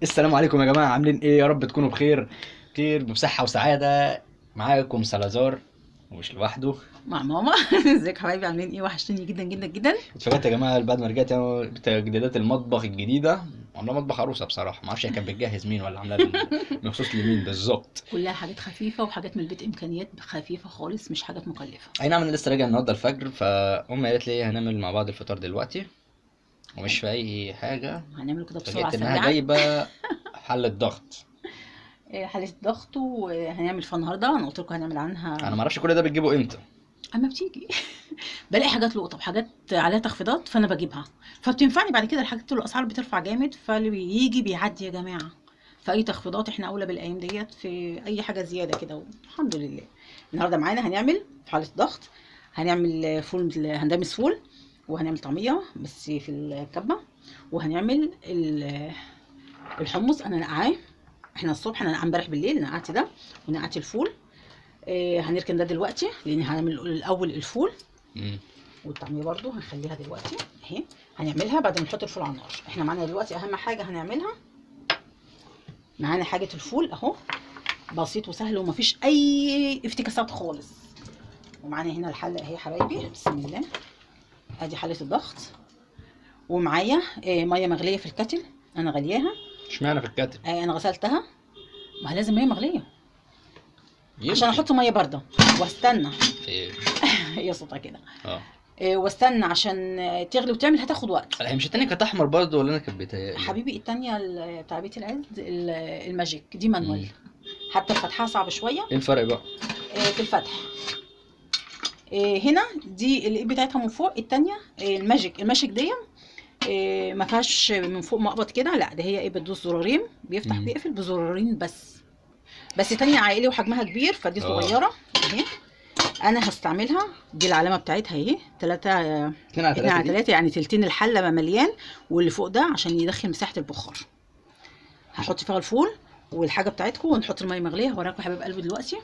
السلام عليكم يا جماعة، عاملين ايه؟ يا رب تكونوا بخير بخير بصحة وسعادة. معاكم سلازار ومش لوحده، مع ماما. ازيك حبايبي، عاملين ايه؟ وحشتوني جدا جدا جدا. اتفاجئت يا جماعة بعد ما رجعت بتجديدات المطبخ الجديدة. عامله مطبخ عروسه بصراحة، ما اعرفش هي كانت بتجهز مين ولا عامله مخصوص لمين بالظبط. كلها حاجات خفيفة وحاجات من البيت، امكانيات خفيفة خالص، مش حاجات مكلفة. اي نعم، انا لسه راجع النهارده الفجر، فامي قالت لي هنعمل مع بعض الفطار دلوقتي ومش في اي حاجة. هنعمله كده بسرعة اتفاجئت انها سريعة. جايبه حله ضغط. حله ضغط، وهنعمل فيها النهارده. انا قلت لكم هنعمل عنها. انا ما اعرفش كل ده بتجيبه امتى. اما بتيجي بلاقي حاجات لقطة وحاجات عليها تخفيضات، فانا بجيبها فبتنفعني. بعد كده الحاجات الاسعار بترفع جامد، فاللي بيجي بيعدي يا جماعة. فاي تخفيضات احنا اولى بالايام ديت في اي حاجة زيادة كده، الحمد لله. النهارده معانا هنعمل في حاله ضغط، هنعمل فول، هندمس فول، وهنعمل طعميه بس في الكبه، وهنعمل الحمص. انا نقعاه احنا الصبح، انا نقعاه امبارح بالليل، نقعت ده ونقعت الفول. هنركن ده دلوقتي لان هنعمل الاول الفول. والطعميه برضو هنخليها دلوقتي اهي، هنعملها بعد ما نحط الفول على النار. احنا معانا دلوقتي اهم حاجة هنعملها، معانا حاجة الفول اهو، بسيط وسهل ومفيش اي افتكاسات خالص. ومعانا هنا الحلة اهي يا حبايبي، بسم الله. ادي حله الضغط، ومعايا مية مغليه في الكتل، انا غلياها. اشمعنى في الكتل؟ انا غسلتها، ما هي لازم مية مغليه عشان احط مية باردة واستنى. يا صوتها كده. واستنى عشان تغلي وتعمل، هتاخد وقت. هي مش التانية كانت احمر برضه ولا انا كانت بتهيألي؟ حبيبي التانية بتاع بيت العز الماجيك دي manual، حتى فتحها صعب شوية. ايه الفرق بقى؟ في الفتح. هنا دي الايد بتاعتها من فوق، التانية الماجيك. الماجيك دي ما فيهاش من فوق مقبض كده، لا ده هي ايه، بتدوس زرارين بيفتح بيقفل بزرارين بس. بس تانية عائلي وحجمها كبير، فدي صغيرة اهي. انا هستعملها دي، العلامة بتاعتها اهي 3 2 على 2 على 3، يعني تلتين الحلة مليان، واللي فوق ده عشان يدخل مساحة البخار. هحط فيها الفول والحاجة بتاعتكم، ونحط المية مغليه. هوريكم حبايب قلبي دلوقتي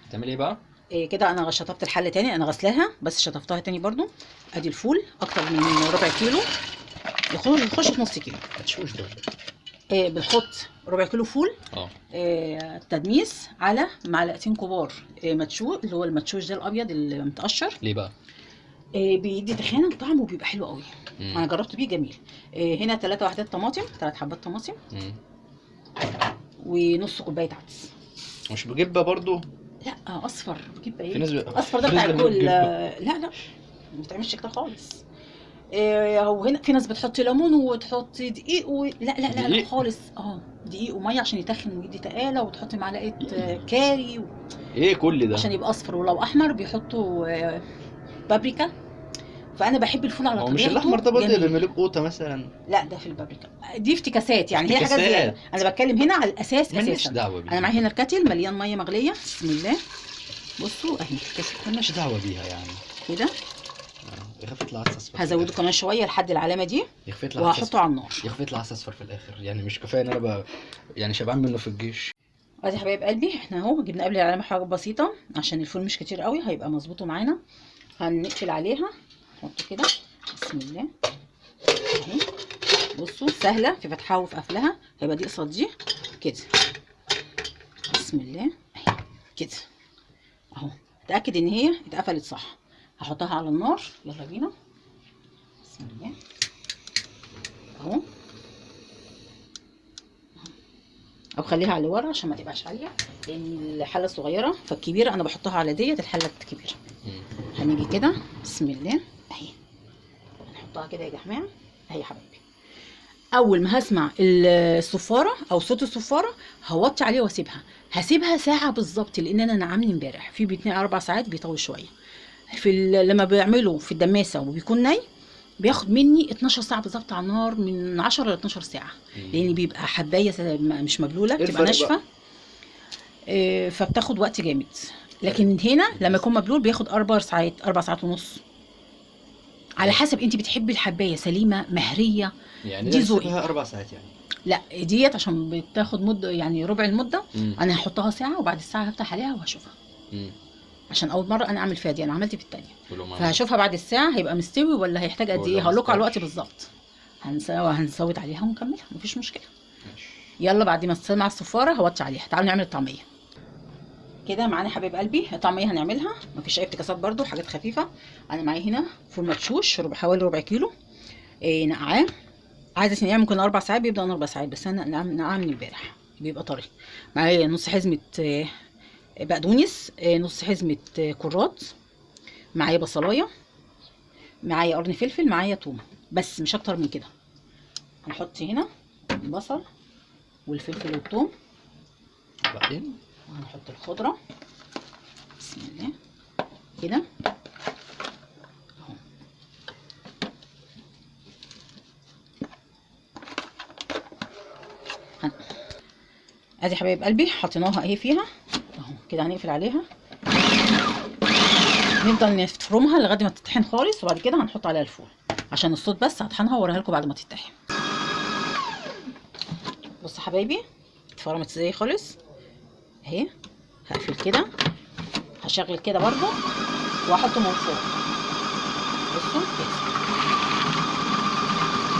هتعملي ايه بقى. كده انا شطفت الحلة تاني، انا غسلاها بس شطفتها تاني برضو. ادي الفول اكتر من ربع كيلو، يخش في نص كيلو. هتشوش برضو. بنحط ربع كيلو فول تدميس على معلقتين كبار مدشوش، اللي هو المدشوش ده الابيض المتقشر. ليه بقى؟ بيدي تخانه وطعمه بيبقى حلو قوي. انا جربته بيه جميل. هنا 3 وحدات طماطم، 3 حبات طماطم، ونص كوباية عدس. مش بجبه برضو؟ لا اصفر. بجيب ايه؟ اصفر ده بتاع الكل. لا لا ما بتعملش كده خالص. هو هنا في ناس بتحط ليمون وتحط دقيق لا لا لا لا خالص. دقيق ومية عشان يتخن ويدي تقاله، وتحط معلقه كاري ايه كل ده عشان يبقى اصفر. ولو احمر بيحطوا بابريكا. فانا بحب الفول على طبيعته. هو مش الاحمر ده برضه بيعملوه بقوطه مثلا؟ لا ده في البابريكا، دي افتكاسات يعني، هي حاجة زيادة. انا بتكلم هنا على الاساس اساسا. دعوه بيها. انا معايا هنا الكتل مليان مية مغليه، بسم الله. بصوا اهي الكتل، مالناش دعوه بيها يعني كده. يخاف يطلع عدس اصفر. هزوده كمان شوية لحد العلامة دي، وهحطه على النار. يخاف يطلع عدس اصفر في الاخر، يعني مش كفاية ان انا بقى يعني شبعان منه في الجيش. ادي حبايب قلبي، احنا اهو جبنا قبل العلامة حاجة بسيطة عشان الفول مش كتير قوي، هيبقى مظبوط معانا. هنقفل عليها، نحطه كده، بسم الله اهي. بصوا سهلة في فتحها وفي قفلها، هيبقى دي قصاد دي كده، بسم الله اهي كده اهو. اتاكد ان هي اتقفلت صح. هحطها على النار، يلا بينا، بسم الله اهو. او خليها على ورا عشان ما تبقاش عالية، لان الحلة صغيرة فالكبيره انا بحطها على ديت الحلة الكبيرة. هنيجي كده، بسم الله اهي، هنحطها كده يا جماعة اهي يا حبايبي. اول ما هسمع الصفاره او صوت الصفاره هوطي عليها واسيبها. هسيبها ساعة بالظبط، لان انا نعمني امبارح في بيتنقع 4 ساعات، بيطول شوية. في لما بعمله في الدماسه وبيكون ني بياخد مني 12 ساعة بالظبط على النار، من 10 ل 12 ساعة، لان بيبقى حبايه مش مبلوله، بتبقى ناشفة، فبتاخد وقت جامد. لكن هنا لما يكون مبلول بياخد 4 ساعات، 4 ساعات ونص، على حسب انت بتحبي الحبايه سليمة مهريه يعني. دي ذوقي. 4 ساعات يعني؟ لا ديت عشان بتاخد مده، يعني ربع المدة. انا هحطها ساعة، وبعد الساعة هفتح عليها وهشوفها. عشان اول مرة انا اعمل فيها دي، انا عملت في الثانية، فهشوفها بعد الساعة هيبقى مستوي ولا هيحتاج قد ايه. هقول لكم على الوقت بالظبط. هنسوت عليها ونكملها، مفيش مشكلة. يلا بعد ما تسمع الصفاره هوطي عليها. تعالوا نعمل الطعمية. كده معانا حبايب قلبي الطعمية هنعملها، مفيش اي افتكاسات برده، حاجات خفيفة. انا معايا هنا فول مدشوش حوالي ربع كيلو، نقعاه. عايزه تنقعيه ممكن 4 ساعات، بيبدا 4 ساعات، بس انا نقعاه من امبارح بيبقى طري. معايا نص حزمه بقدونس، نص حزمه كرات، معايا بصلايه، معايا قرن فلفل، معايا تومة، بس مش اكتر من كده. هنحط هنا البصل والفلفل والثوم، وبعدين وهنحط الخضرة. بسم الله كده اهو. ادي حبايب قلبي حطيناها اهي فيها اهو كده. هنقفل عليها، نفضل نفرمها لغاية ما تطحن خالص، وبعد كده هنحط عليها الفول عشان الصوت بس. هطحنها واوريها لكم بعد ما تطحن. بصوا حبايبي اتفرمت ازاي خالص اهي. هقفل كده، هشغل كده برده واحطه من فوق. بصوا كده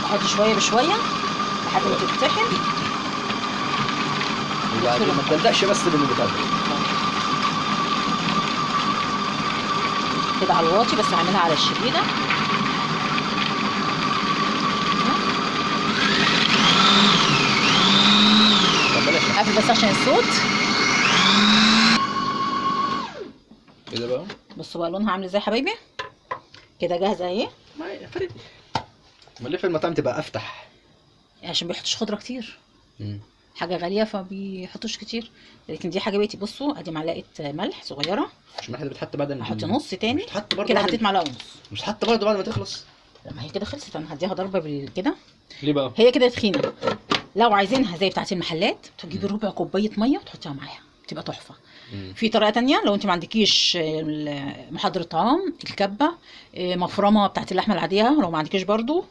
احط شوية بشوية لحد ما تتطحن. وبعدين ما تلزقش بس بالبتاع كده على الواطي، بس هعملها على الشديدة. قافل بس عشان الصوت. ايه ده بقى؟ بصوا بقى لونها عامل ازاي يا حبايبي. كده جاهزة اهي. ما ليه في المطاعم تبقى افتح؟ عشان بيحطوش خضرة كتير. حاجة غالية فبيحطوش كتير، لكن دي حاجة بيتي. بصوا ادي معلقه ملح صغيرة. مش ملح ده بتحط بعد؟ احط نص تاني كده. حطيت معلقه ونص. مش هتحط برضه بعد ما تخلص؟ لما هي كده خلصت انا هديها ضربه بالكده. ليه بقى؟ هي كده تخينة. لو عايزينها زي بتاعت المحلات تجيبي ربع كوباية مية وتحطيها معاها، بتبقى تحفة. في طريقه تانية لو انت ما عندكيش محضر طعام، الكبه، مفرمه بتاعت اللحمة العادية، لو ما عندكيش برضو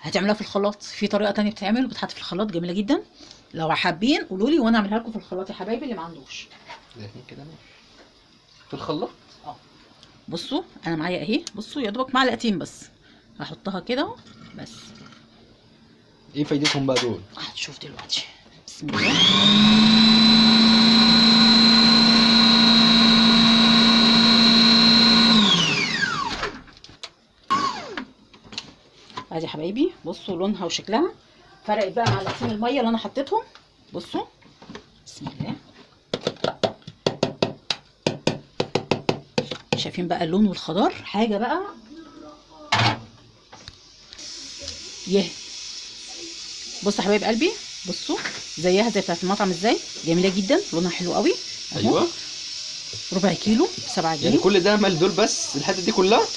هتعملها في الخلاط. في طريقه تانية بتتعمل وبتحط في الخلاط جميلة جدا. لو حابين قولوا لي وانا اعملها لكم في الخلاط يا حبايبي اللي ما عندوش. كده في الخلاط. بصوا انا معايا اهي. بصوا يا دوبك معلقتين بس هحطها كده بس. ايه فايدتهم بقى دول؟ هتشوف دلوقتي. بسم الله. ادي يا حبايبي بصوا لونها وشكلها فرقت بقى معلقتين المية اللي انا حطيتهم. بصوا بسم الله. شايفين بقى اللون والخضار، حاجة بقى يه. بصوا يا حبايب قلبي، بصوا زيها زي بتاعت المطعم ازاي، جميلة جدا، لونها حلو قوي. ايوه ربع كيلو ب7 جنيه. يعني كل ده مال دول بس الحتة دي كلها؟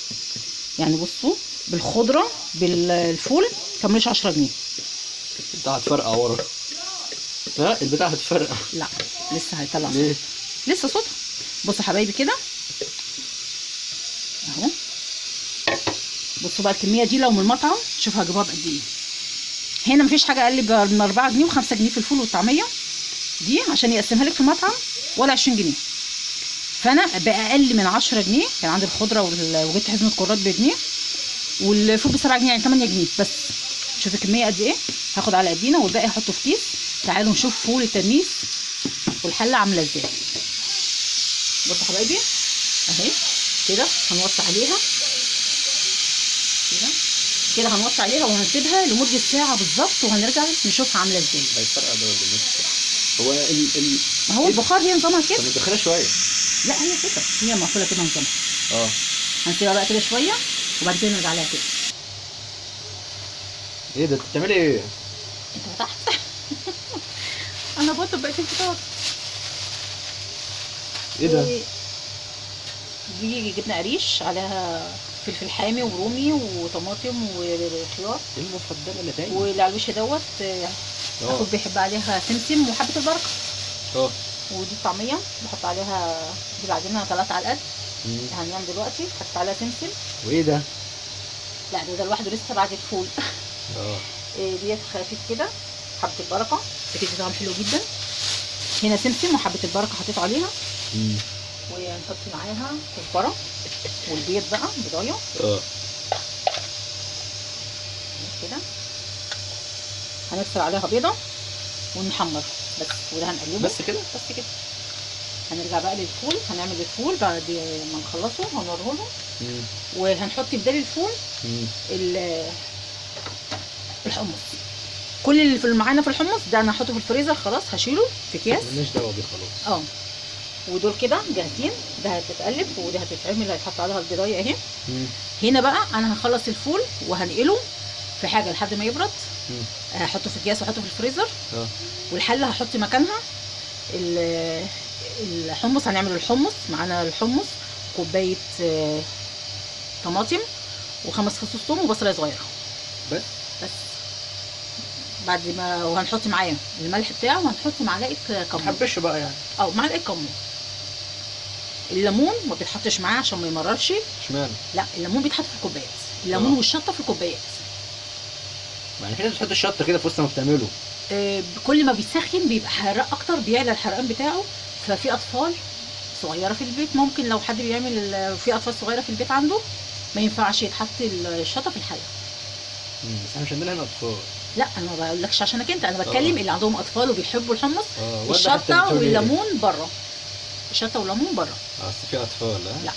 يعني بصوا بالخضره بالفول كملش 10 جنيه. البتاع هتفرقع ورا. ها البتاع هتفرقع. لا لسه هيطلع صوت. لسه صوت. بصوا حبايبي كده اهو. بصوا بقى الكمية دي لو من المطعم شوفوا هجيبوها بقد ايه. هنا مفيش حاجة اقل من 4 جنيه و5 جنيه في الفول والطعميه دي عشان يقسمها لك في المطعم، ولا 20 جنيه. فانا باقل من 10 جنيه كان عندي الخضرة وجبت حزمه كرات بجنيه والفول ب7 جنيه، يعني 8 جنيه بس. شوف الكمية قد ايه. هاخد على قدينا والباقي هحطه في كيس. تعالوا نشوف فول الترميس والحله عامله ازاي. بصوا حبايبي اهي كده هنوطي عليها كده كده، هنوطي عليها وهنسيبها لمدة ساعة بالظبط، وهنرجع نشوفها عامله ازاي. هيفرقع ده ولا ايه؟ هو ما هو البخار هي نظامها كده. طب ندخلها شوية. لا هي كده، هي مقفولة كده نظامها. هنسيبها بقى كده شوية وبعد كده نرجع لها كده. ايه ده انت بتعملي ايه؟ انت فتحت. انا بطل بقيت الفطار. ايه ده؟ دي جبنه قريش عليها فلفل حامي ورومي وطماطم وخيار. المفضلة لدي. واللي على الوش دوت اخوك بيحب عليها سمسم وحبه البركة. ودي الطعمية بحط عليها دي العجينة طلعت على القد. هننام دلوقتي. حطيت عليها سمسم. وايه ده؟ لا ده لوحده لسه بعد الفول. ديت خفيف كده، حبه البركة بتدي طعم حلو جدا. هنا سمسم وحبه البركة حطيت عليها. ونحط معاها كزبره والبيض بقى بيضايه. كده هنكسر عليها بيضة. ونحمر بس، وده هنقلبه بس كده. بس كده. هنرجع بقى للفول، هنعمل الفول بعد ما نخلصه هنوريه لهم. وهنحط بدال الفول الحمص. كل اللي في معانا في الحمص ده انا هحطه في الفريزر خلاص، هشيله في اكياس، مالناش دعوه بيه خلاص. ودول كده جاهزين، ده هتتقلب وده هتتعمل، هيتحط عليها البيضايه اهي. هنا بقى انا هخلص الفول وهنقله في حاجة لحد ما يبرد. هحطه في اكياس واحطه في الفريزر. والحله هحط مكانها الحمص. هنعمل الحمص، معانا الحمص كوباية طماطم وخمس فصوص ثوم وبصلايه صغيرة بس. بعد ما وهنحط معاه الملح بتاعه، وهنحط معلقه كمون. متحبش بقى يعني، معلقه كمون. الليمون ما بيتحطش معاه عشان ما يمررش. اشمعنى؟ لا الليمون بيتحط في الكوبايات، الليمون والشطه في الكوبايات. يعني في ناس بتحط الشطه كده في وسط ما بتعمله. كل ما بيسخن بيبقى حراق اكتر، بيعلى الحرقان بتاعه. ففي اطفال صغيرة في البيت، ممكن لو حد بيعمل في اطفال صغيرة في البيت عنده ما ينفعش يتحط الشطه في الحلة. بس احنا مش عندنا هنا اطفال. لا انا ما بقولكش عشانك انت، انا بتكلم اللي عندهم اطفال وبيحبوا الحمص. الشطه والليمون بره، الشطه والليمون بره. اصل في اطفال. لا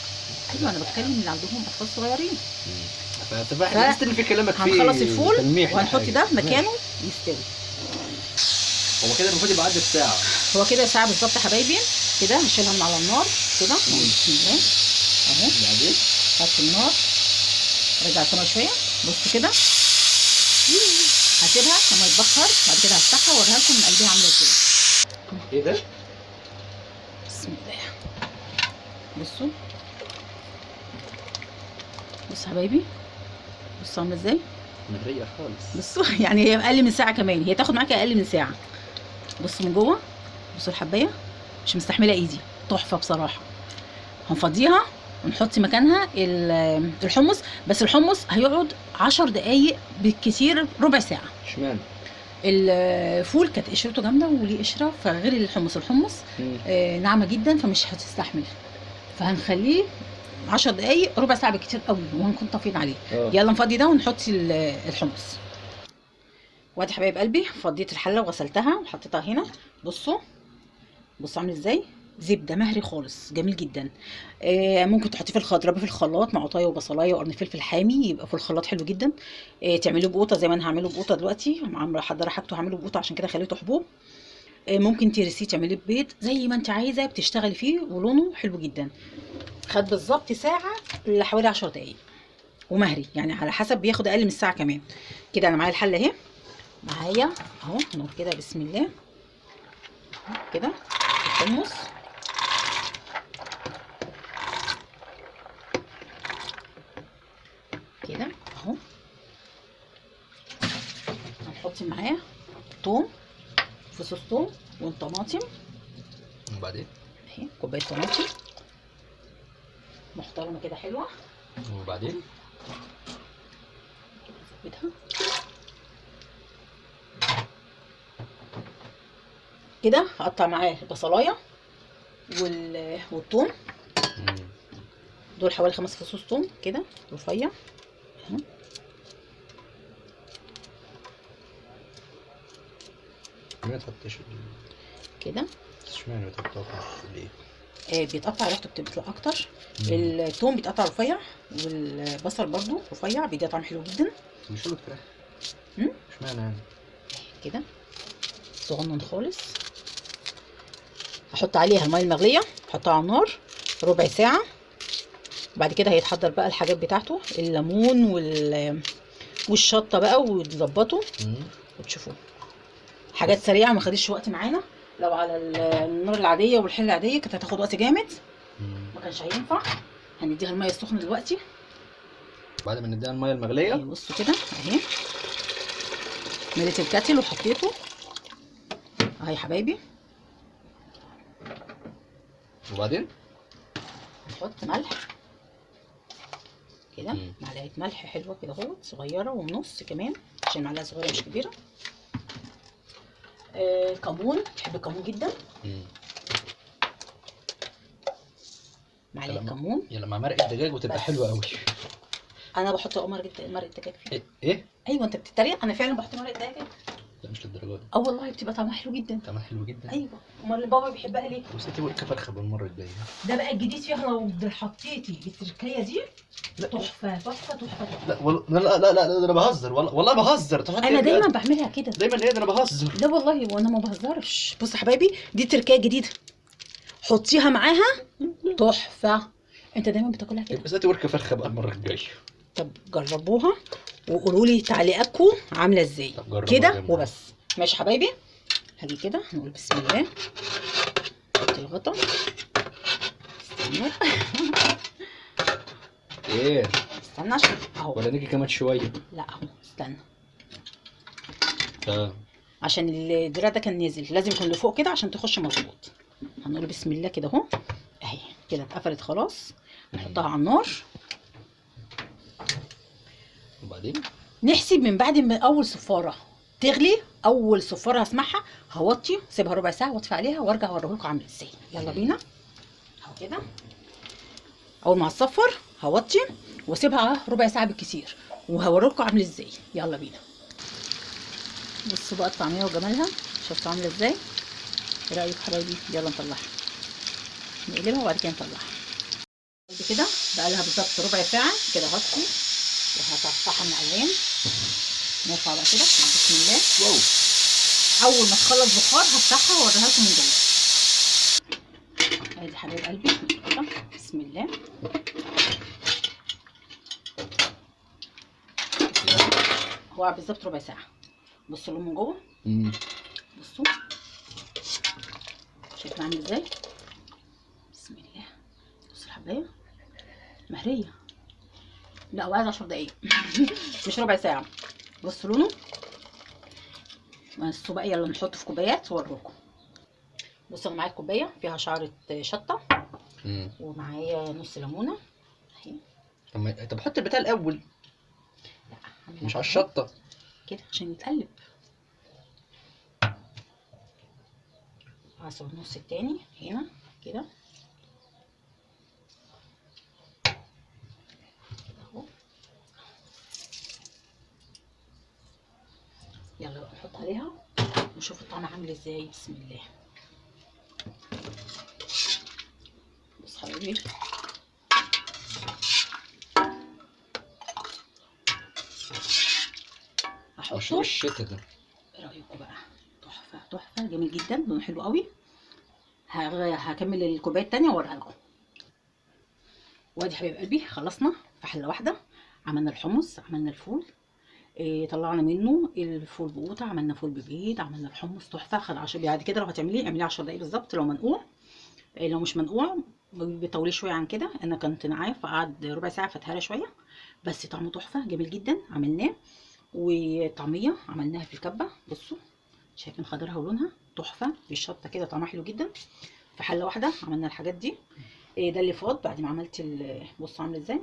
ايوه انا بتكلم اللي عندهم اطفال صغيرين. فحسيت ان في كلامك فيه. هنخلص الفول وهنحط ده مكانه يستوي. هو كده المفروض يبقى عدى ساعة. هو كده ساعة بالظبط يا حبايبي. كده هشيلها من على النار كده. بسم الله اهو. بعدين هات النار، رجع كمان شوية. بص كده هسيبها لما يتبخر، بعد كده هفتحها واوريها لكم من قلبها عامله ازاي. ايه ده؟ بسم الله. بصوا بصوا حبايبي، بصوا عامله ازاي، مهريه خالص. بصوا يعني هي اقل من ساعة كمان، هي تاخد معاكي اقل من ساعة. بصوا من جوه، بصوا الحبايه مش مستحمله ايدي، تحفة بصراحة. هنفضيها ونحط مكانها الحمص، بس الحمص هيقعد 10 دقايق بالكثير، ربع ساعة. اشمعنى؟ الفول كانت قشرته جامدة وليه قشرة، فغير الحمص. الحمص ناعمة جدا فمش هتستحمل، فهنخليه 10 دقايق ربع ساعة بالكتير قوي، وهنكون طافيين عليه. يلا نفضي ده ونحط الحمص. وادي حبايب قلبي فضيت الحلة وغسلتها وحطيتها هنا. بصوا بصوا عامل ازاي، زبدة مهري خالص، جميل جدا. ممكن تحطيه في الخضرة في الخلاط مع قطايه وبصلايه وقرن فلفل حامي، يبقى في الخلاط حلو جدا. تعملوه بقوطه زي ما انا هعمله بقوطه دلوقتي، محضرة حاجته هعمله بقوطه عشان كده خليته حبوب. ممكن ترسيه تعمليه ببيض زي ما انت عايزه، بتشتغلي فيه ولونه حلو جدا. خد بالظبط ساعة لحوالي 10 دقايق ومهري، يعني على حسب، بياخد اقل من الساعة كمان. كده انا معايا الحلة اهي، معايا اهو نور كده، بسم الله كده الحمص. كده اهو هنحط معاه توم، فصوص توم والطماطم. وبعدين اهي كوباية طماطم محترمه كده حلوة. وبعدين نزودها كده. هقطع معاه البصلايه والثوم، دول حوالي 5 فصوص ثوم كده رفيع اهو. ما تحطيش كده. اشمعنى بتقطع ليه؟ بيتقطع ريحته بتطلع اكتر. الثوم بيتقطع رفيع، والبصل برضو رفيع، بيدي طعم حلو جدا. مش شوربة فراخ. اشمعنى يعني؟ كده صغنن خالص. هحط عليها المية المغليه، احطها على النار ربع ساعة. بعد كده هيتحضر بقى الحاجات بتاعته، الليمون والشطه بقى، وتظبطه وتشوفوه. حاجات سريعة ما خدتش وقت معانا. لو على النار العادية والحله العادية كانت هتاخد وقت جامد، ما كانش هينفع. هنديها المية السخنة دلوقتي بعد ما نديها المية المغليه. بصوا كده اهي، مليت الكاتل وحطيته اهي يا حبايبي. وبعدين نحط ملح كده، معلقه ملح حلوة كده اهوت، صغيرة ونص كمان عشان معلقه صغيرة مش كبيرة. كمون، بحب الكمون جدا. معلقه كمون. يلا مع مرقه دجاج وتبقى حلوة قوي. انا بحط مرقه دجاج فيها. ايه؟ ايوه انت بتتريق، انا فعلا بحط مرقه دجاج. لا مش للدرجة دي. اه والله بتبقى طعمها حلو جدا. طعمها حلو جدا. ايوه، امال بابا بيحبها ليه؟ وستي ورك فرخة بالمرة الجاية. ده بقى الجديد فيها، لو حطيتي التركية دي لا. تحفة تحفة تحفة. لا والله، لا لا لا لا، ده انا بهزر والله، والله بهزر. انا دايما بعملها كده. دايما ايه ده، انا بهزر. لا والله وانا ما بهزرش. بصوا يا حبايبي دي تركيه جديدة، حطيها معاها تحفة. انت دايما بتاكلها كده. بس هاتي ورك فرخة بقى المرة الجاية. طب جربوها وقولوا لي تعليقاتكم عامله ازاي كده وبس. ماشي حبايبي، هاجي كده نقول بسم الله، نحط الغطا. استنى ايه، استنى عشان اهو، ولا نيجي كمان شوية؟ لا اهو استنى، تمام، عشان الدراع ده كان نازل لازم يكون لفوق كده عشان تخش مظبوط. هنقول بسم الله كده اهو، اهي كده اتقفلت خلاص. نحطها على النار وبعدين نحسب من بعد ما اول صفارة تغلي. اول صفارة هسمعها هوطي، سيبها ربع ساعة واطفي عليها وارجع اوريهولكم عامل ازاي. يلا بينا اهو كده. اول ما هتصفر هوطي واسيبها ربع ساعة بالكثير وهوريلكم عامل ازاي. يلا بينا. بصوا بقى الطعمية وجمالها، شفتوا عامله ازاي؟ ايه رايكم حبايبي؟ يلا نطلعها، نقلبها وبعد كده نطلعها. بعد كده بقى لها بالظبط ربع ساعة كده. هطفي وهترفعها من على العين. نرفع بقى كده بسم الله. واو. اول ما تخلص بخار هفتحها واوريها لكم من جوه. ادي حبايب قلبي كده بسم الله. هو بالظبط ربع ساعة. بصوا له من جوه. بصوا شايفين عامل ازاي؟ بسم الله. بصوا الحبايه مهريه. لا وعايز 10 دقايق مش ربع ساعة. بصوا لونه. بصوا بقى يلا نحطه في كوبايات واوريكم. بصوا انا معايا كوباية فيها شعره شطه ومعايا نص ليمونه اهي. طب حط البتاع الاول. لا مش على الشطه كده عشان يتقلب. عصر النص التاني هنا كده اهو. يلا بقى نحط عليها ونشوف الطعم عامل ازاي. بسم الله. بص حبايبي هحطه. مشروب الشتا ده ايه رايكم بقى؟ تحفة تحفة، جميل جدا، لونه حلو قوي. هكمل الكوباية التانية واوريها لكم. وادي حبايب قلبي خلصنا في حله واحدة. عملنا الحمص، عملنا الفول، طلعنا منه الفول بقوطه، عملنا فول ببيض، عملنا الحمص تحفة. خد 10 بعد كده لو هتعمليه اعمليه 10 دقايق بالظبط لو منقوع. لو مش منقوع بتطوليه شوية عن كده. انا كنت نعاه فقعد ربع ساعة فتهرى شوية، بس طعمه تحفة جميل جدا. عملناه. وطعميه عملناها في الكبه، بصوا شايفين خضرها ولونها تحفة بالشطه كده، طعمها حلو جدا. في حله واحدة عملنا الحاجات دي. ده اللي فاض بعد ما عملت بصوا عامل ازاي.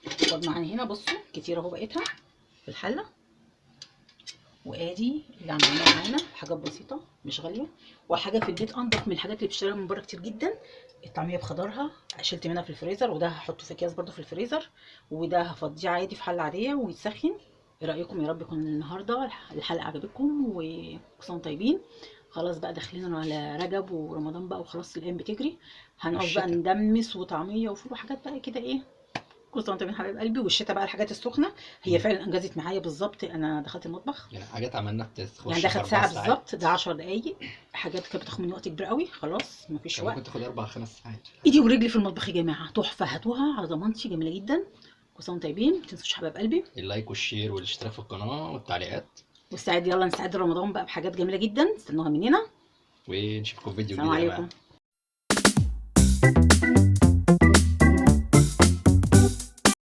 فاض معانا هنا بصوا كتير اهو بقيتها في الحلة. وادي اللي عملناه معانا حاجات بسيطة مش غالية، وحاجه في البيت انضف من الحاجات اللي بتشتريها من بره كتير جدا. الطعمية بخضرها شلت منها في الفريزر، وده هحطه في اكياس برده في الفريزر، وده هفضيه عادي في حله عادية ويتسخن. ايه رايكم؟ يا رب يكون النهارده الحلقة عجبتكم وكل طيبين. خلاص بقى داخلين على رجب ورمضان بقى وخلاص الايام بتجري. هنقعد بقى ندمس وطعميه وفول وحاجات بقى كده. ايه كل سنة وانتم طيبين حبايب قلبي. والشتا بقى الحاجات السخنة هي فعلا انجزت معايا بالظبط. انا دخلت المطبخ يعني حاجات عملناها بتخش يعني دخلت ساعة بالظبط، ده 10 دقايق. حاجات كانت بتاخد مني وقت كبير قوي، خلاص مفيش وقت. ممكن تاخد 4 5 ساعات. ايدي ورجلي في المطبخ يا جماعة تحفة، هاتوها على ضمانتي، جميلة جدا. كل سنة وانتم طيبين. ما تنسوش حبايب قلبي ال like وال share والاشتراك في القناة والتعليقات. والسعيد يلا نسعد رمضان بقى بحاجات جميلة جدا، استنوها مننا ونشوفكم في فيديو جديد. السلام عليكم.